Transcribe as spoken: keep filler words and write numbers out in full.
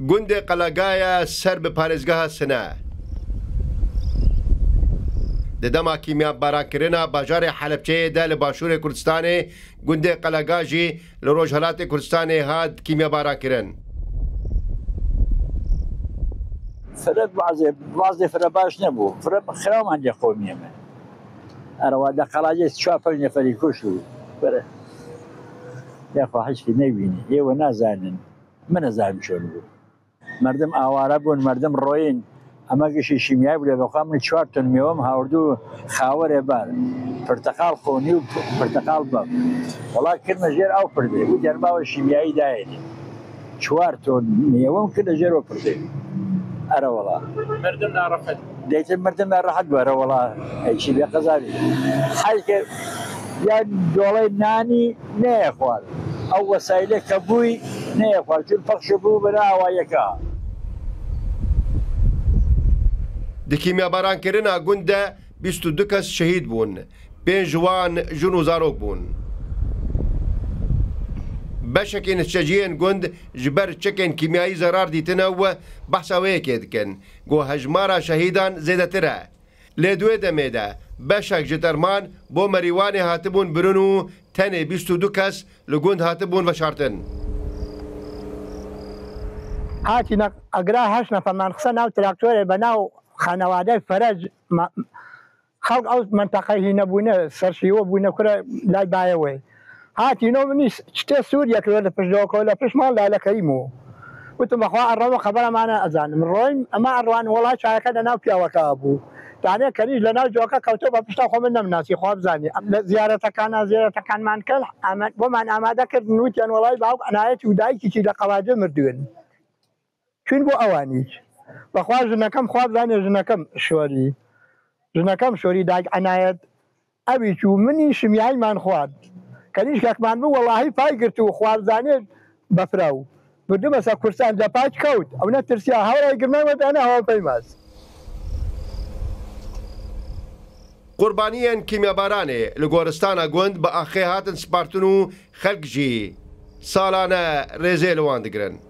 Gundê Qelagaye ser bi parêzgeha Sine. Di dema kîmyabarankirin a bajarê Helebçeyê de li başûrê Kurdistanê, gundê Qelaga jî li rojhelatê Kurdistanê hat kîmyabarankirin. Fire bazê, bazê fire baş nebû. Fire xiraman lê qomiyê me. Erewa de Qelagê çar pênc neferî kuşt û fire. Yexwa hişkî nebînî. Ê we nazanin. Min nizanim çi bû. Merdim aware bûn, merdim royîn. Ema gişî şîmyayî bû, lê vexwe min çar ton mêwem hawrdû xawerê ber. Pirteqal xonî û p-, pirteqal bev. Wela kirine jêr ew pirdê. Wî derma we şîmyayî dayêne. Çar ton mêwem kirine jêr ew pirdê. Ere wela. Merdim narehet. Dêtin merdim narehet bû, ere wela. Ey çi bê qezabî. Heyke ya dolay nanî neyê xwar. Ew wesaîlê kebûyî neyê xwar. Çun pexş bû bira awayeka. Di kîmyabarankirina gund de bîst û du kes şehîd bûn. Pênc ji wan jin û zarok bûn. Beşekê nişteciyên gund ji ber çekên kîmyayî zerar dîtine û behsa wê yekê dikin. Ku hejmara şehîdan zêdetir e. Lê di wê demê de beşek ji terman bo Merîwanê hatibûn birin û tenê bîst û du kes li gund hatibûn veşartin. Hatîne agra heşt neferman xise nav traktorê be nav xanewade Ferec. Ma-, xelk ew menteqe hîne bûne, ser şîwe bûne kure lay baye wê. Hatîno min îs-, çitê Sûriyek li pişt do ko, li pişt man Lale Kerîm û. Gotim, "Bexwa errewe xebera mane ezanim." Royim, ema erwan wela çayeke de nav piyaweke bû. Tane kerîj li nav coke kewto be pişta xwe min neminasî, xwe bizanî. Em li ziyaretekana, ziyaretekan man kir, em, bo man amade kirdin, witiyan, "Welay bawk enayet û dayikî kî li qewacê mirdin." Çûn bo ewanî. Bexwa jinekem xwe bizanê jinekem şorî. Jinekem şorî dayik enayet. Ewî çû, minî şimyayî man xwar. Kerîşkek man bû, welahî pay girt û xwarzanê befra û. Birdi mesela kursan de paç kewt. Ew ne tirsiya hewra girmay wet ene hewa peymas. Qurbaniyên kîmyabaranê li goristana gund bi axê hatin spartin û xelk jî salane rêzê li wan digirin.